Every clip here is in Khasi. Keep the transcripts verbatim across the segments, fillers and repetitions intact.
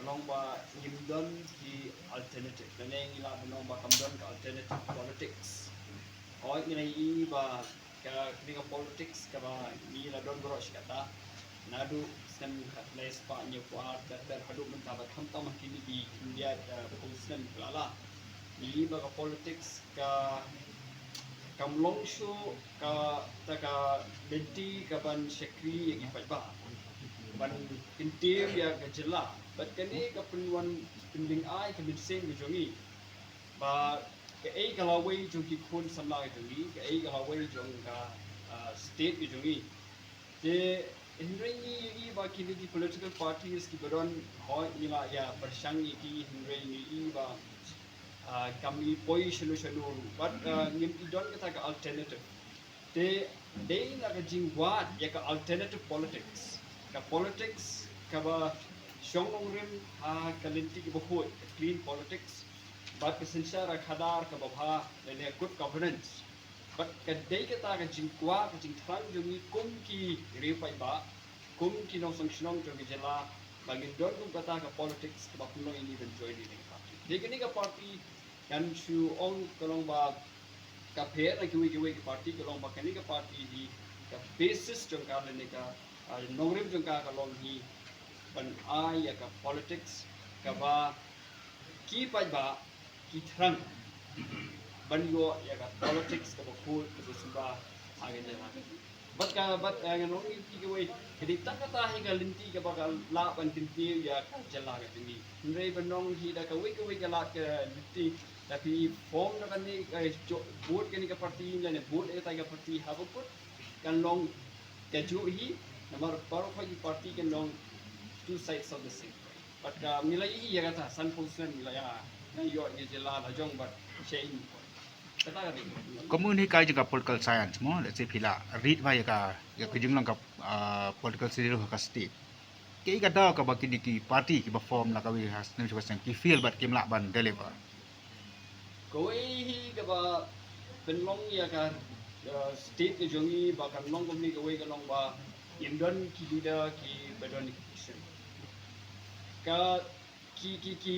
Long ba ngim don ki alternative. Lane ngi lah ban long ba kam don ka alternative politics. Hooid, ngi la ïohi ba ka, kane ka politics kaba ngi la don baroh shi katta, naduh snem khatlai spah hynñiew phew ar ter ter haduh mynta, bad khamtam ha kine ki khyndiat, eh, phew snem ki la leit, ngi ïohi ba ka politics ka, kam long shuh kata ka lynti kaban shakri ïa ki paidbah, ban kyntiew ïa ka jylla. Bad kane ka pynwan pynlyngngai ka mynsiem ka jong ngi ba kaei ka lawei jong ki khun samla ka jong ngi, kaei ka lawei jong ka, ah, state ka jong ngi. Te hynrei ngi ïohi ba kine ki political parties kiba don, hooid, ngi la ïa pyrshang ïa ki, hynrei ngi ïohi ba, ah, kam i poi shano shano ruh. Bad, ah, ngim i don kata ka alternative. Te dei na ka jingwad ïa ka alternative politics, ka politics kaba shong nongrim ha ka lynti kaba khuid, ka clean politics, bad ka synshar khadar kaba bha, lane good governance. Bad ka dei kata ka jingkwah, ka jingthrang jong ngi kum ki riew paidbah, kum ki nongseng shnong jong ka jylla, ba ngin don kum kata ka politics kaba pynlong ïa ngi ban join ïa kane ka party. Te kane ka party, ngan shu ong ka long ba ka pher na kiwei kiwei ki party, ka long ba kane ka party hi ka basis jong ka lane ka, ah, nongrim jong ka ka long hi ban ai ïa ka politics kaba ki paidbah ki thrang ban ïoh ïa ka politics kaba khuid, kaba sumar ha ka jylla. Bad ka, bad, eh, ngan ong ïa phi kawei, ka dei tang kata hi ka lynti kaba ka lah ban kyntiew ïa ka jylla ka jong ngi. Hynrei ban ong hi da kawei kawei ka lad ka lynti, da phi form da kane, eh, jo-, vote kane ka party lane vote ïa kata ka party, haba kut kan long kajuh hi, namar baroh ki party kan long two sides of the same coin. Bad ka, ngi la ïohi ïa kata, sanphew percent ngi la ïa, la ïoh ïa ka jylla la jong bad sha ïing. Kata ka dei. Kum un hikai jong ka political science mo, let's say phi la rit ba ïa ka, ïa ka jinglong ka, ah, political scenario ha ka state. Kaei ka daw kaba kine ki party kiba form la kawei ha snem shuwa snem ki fail bad kim lah ban deliver. Kawei hi kaba pynlong ïa ka, uh, state ka jong ngi ba kan long kumne kawei ka long ba ngim don ki leader kiba don ki vision. Ka ki, ki, ki,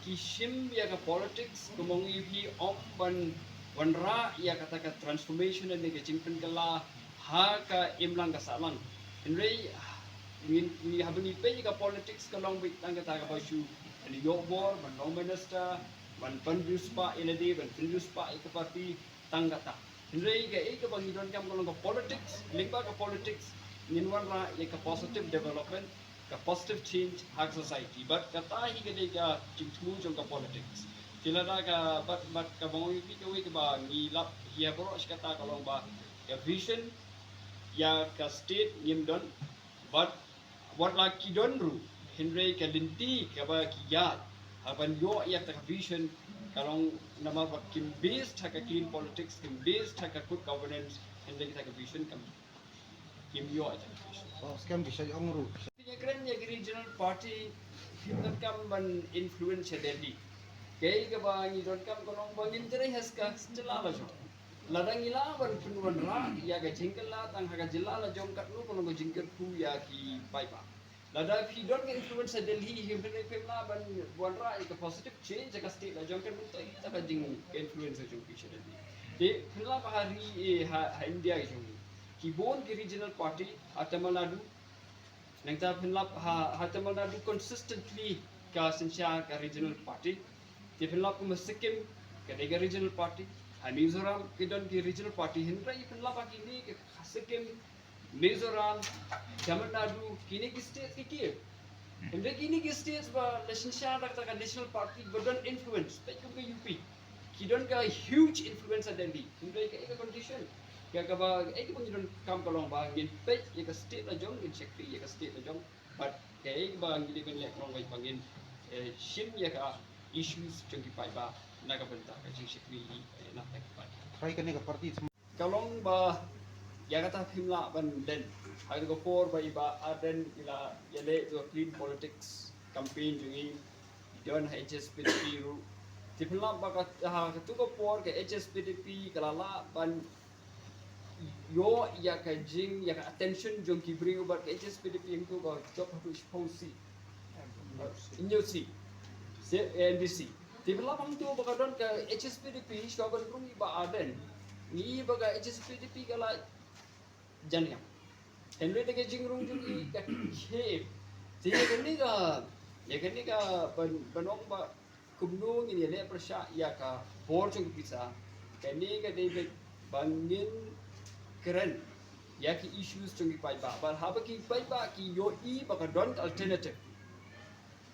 ki shim ïa ka politics kum ong ïa phi ym ban wanrah ïa kata ka transformation ne ka jingpynkylla ha ka imlang ka sahlang. Hynrei ngin, ngi haba ngi peit ïa ka politics ka long beit tang kata kaba shu ban ïoh bor, ban long minister, ban pynriewspah ïa lade, ban pynriewspah ïa ka party, tang kata. Hynrei kaei kaba ngi donkam ka long ka politics, lyngba ka politics ngin wanrah ïa ka positive development, ka positive change ha ka society. Bad kata hi ka dei ka jingthmu jong ka politics. Te lada ka, bad, bad kaba ong ïa phi kawei kaba ngi lap hi ha baroh shi katta ka long ba ka vision ïa ka state ngim don, bad wat la ki don ruh, hynrei ka lynti kaba ki ïaid ha ban ïoh ïa ka vision ka long namar ba kim base ha ka clean politics, kim base ha ka good governance, hynrei kita ka vision kam, kim ïoh ïa ka vision. Oh, skhem ki shah ong ruh. Ïa kren ïa ki regional party, ngim donkam ban influence sha Delhi. Kaei kaba ngi donkam ka long ba ngin trei ha ka jylla la jong. Lada ngi lah ban pynwanrah ïa ka jingkylla tang ha ka jylla la jong, katno ka long ka jingkyrkhu ïa ki paidbah. Lada phi don ka influence ha Delhi, hynrei phim lah ban wanrah ïa ka positive change ha ka state la jong, kan mynta ita ka jing, ka influence jong phi sha Delhi. Te phin lap ha ri, eh, ha, ha India jong ngi, ki bun ki regional party ha Tamil Nadu. Nangta phin lap ha, ha Tamil Nadu consistently ka synshar ka regional party. Te phin lap kum ha Sikkim ka dei ka regional party. Ha Mizoram ki don ki regional party, hynrei phin lap ha kine ka Sikkim, Mizoram, Tamil Nadu, kine ki states ki kiew. Hynrei kine ki states ba la synshar da kata ka national party ba don influence, peit kum ka U P. Ki don ka huge influence ha Delhi. Hynrei kaei ka condition? Ïa kaba, kaei kaba ngi donkam ka long ba ngin peit ïa ka state la jong, ngin shakri ïa ka state la jong. Bad kaei kaba ngi dei ban leh ka long ba ngin, eh, shim ïa ka issues jong ki paidbah na ka bynta ka jingshakri, eh, na ka bynta ki paidbah. Try kane ka party. Ka long ba ïa kata phim lah ban len. Ha katu ka por ba i Bah Ardent i la ïaleh ïa ka clean politics campaign jong i, i don ha H S P D P ruh. Te phin lap ba ka, ha katu ka por ka H S P D P ka la lah ban ïoh ïa ka jing, ïa ka attention jong ki briew, bad ka H S P D P hangto ka jop haduh shiphew seat. N U C, se N D C. Te pynlap hangto ba ka don ka H S P D P, shuwa ban rung i Bah Ardent, ngi ba ka H S P D P ka la jan hiam. Hynrei da ka jingrung jong i ka khie. Te ïa kane ka, ïa kane ka ban, ban ong ba kumno ngin ïa leh pyrshah ïa ka bor jong ka pisa. Kane ka dei beit ba ngin kren ïa ki issues jong ki paidbah. Bad haba ki paidbah ki ïohi ba ka don ka alternative,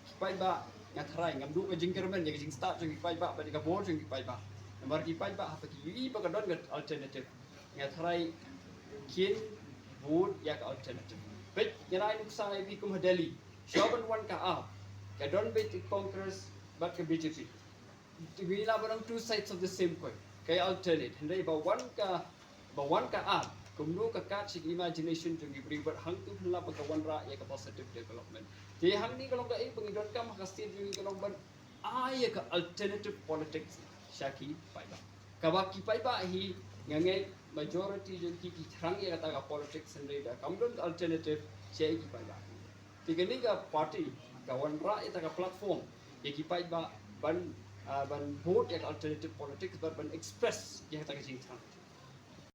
ki paidbah, nga tharai, ngam duh ka jingkyrmen ïa ka jingstad jong ki paidbah bad ïa ka bor jong ki paidbah. Namar ki paidbah haba ki ïohi ba ka don ka alternative, nga tharai kin vote ïa ka alternative. Peit, ngan ai nuksa ïa phi kum ha Delhi. Shuwa ban wan ka AAP, ka don beit ka Congress bad ka B J P. Ngi lah ban ong two sides of the same coin. Ka alternate. Hynrei ba wan ka, ba wan ka AAP, kumno ka kat sha ki imagination jong ki briew, bad hangto pynlap ba ka wanrah ïa ka positive development. Te hangne ka long kaei ba ngi donkam ha ka state jong ngi, ka long ban ai ïa ka alternative politics sha ki paidbah. Kaba ki paidbah hi, nga ngeit majority jong ki ki thrang ïa kata ka politics, hynrei da kam don ka alternative sha ki paidbah. Te kane ka party ka wanrah ïa kata ka platform ïa ki paidbah ban, ah, ban vote ïa ka alternative politics bad ban express ïa kata ka jingthrang.